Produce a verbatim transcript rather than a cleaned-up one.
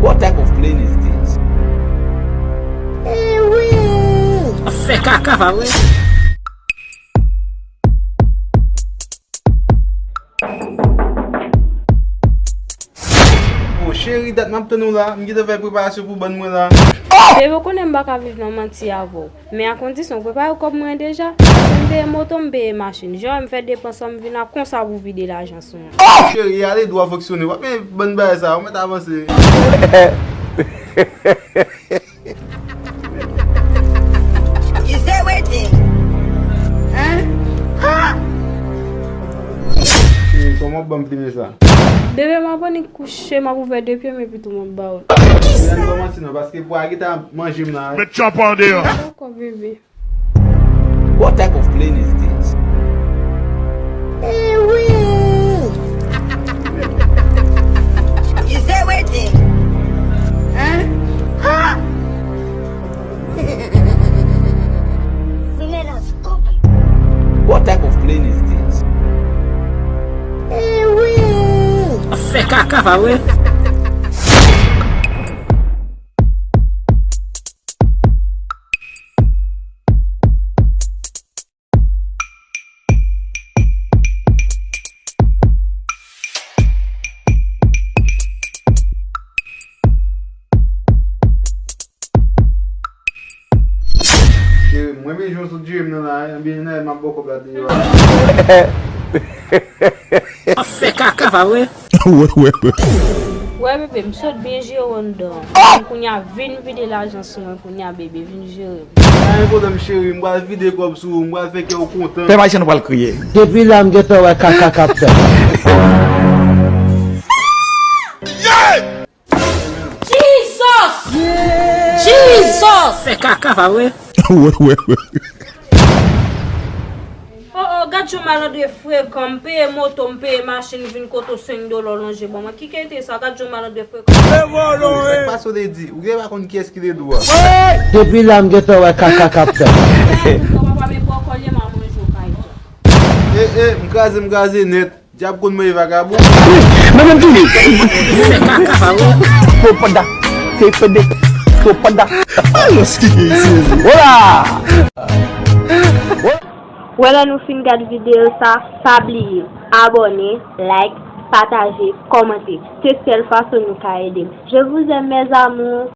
What type of plane is this? Fè kaka, pa vre? Oh, cheri, dat m ap tann ou la. M gentan fè preparasyon pou bann mwen la. Bebe, w konnen m pa ka viv nan manti avè w. Men a kondisyon w prepare kòb mwen deja. Paske m peye moto, m peye machin. Jan m fè depans lan, m vin la konsa pou vide lajan sou mwen. Cheri, ale dwa fonksyone. W ap men bann bagay sa, ou mèt avanse. Is there waiting? Hein? Ha! Cheri, kòman w ap ban m filme sa? Bebe, m ap annik kouche, m ap ouvè de pye m epi tou m ap ba w l. Bebe, ann kòmanse non, paske pwa a gentan ap manje m la. Met tchapa andeyò. Dakò, bebe. What type of plane is this? Is there waiting? Hein? Ha! Simenos, kopi. What type of plane is this? Ewi! Fè kaka, pa vre? Cheri m, mwen bezwen w sot jere m nan la, ebyen nan m ap ba w kòb la deyò a. W ap fè kaka, pa vre? Wè, wè, wè. Wè bebe, m sot byen jere w anndan an. Kounye a vin vide lajan sou mwen kounye a bebe, vin jere m. Pa gen pwoblèm cheri, m pral vide kòb sou ou, m pral fè kè w kontan. Fè machann pral kriye. Depi la m gentan wè kaka k ap fèt. Jesus! Jesus! Fè kaka pa vre? Wè, wè, wè. Oh oh, gad yon malandre frekan, m peye moto, m peye machin, vin kote w senk dola w lonje ban mwen. Ki kalité sa, gad yon malandre frekan. Sa k pase w te di? Ou genlè pa konn kiyès ki te di w a. Depi la m gentan wè kaka k ap fèt. Ou pa pa men bò kòlye m a manje w kay jan. E e, m kraze, m kraze nèt. Dyab konn manje vagabon. Mwen menm tou wi. Topada. Te pede. Topada. Alòs ki gen sezi. Ola! Wè lè nou fin gad videyo sa, pa bliye abòne, like, pataje, kòmante. Se sèl fason nou ka ede m. Je vous aime mes amours.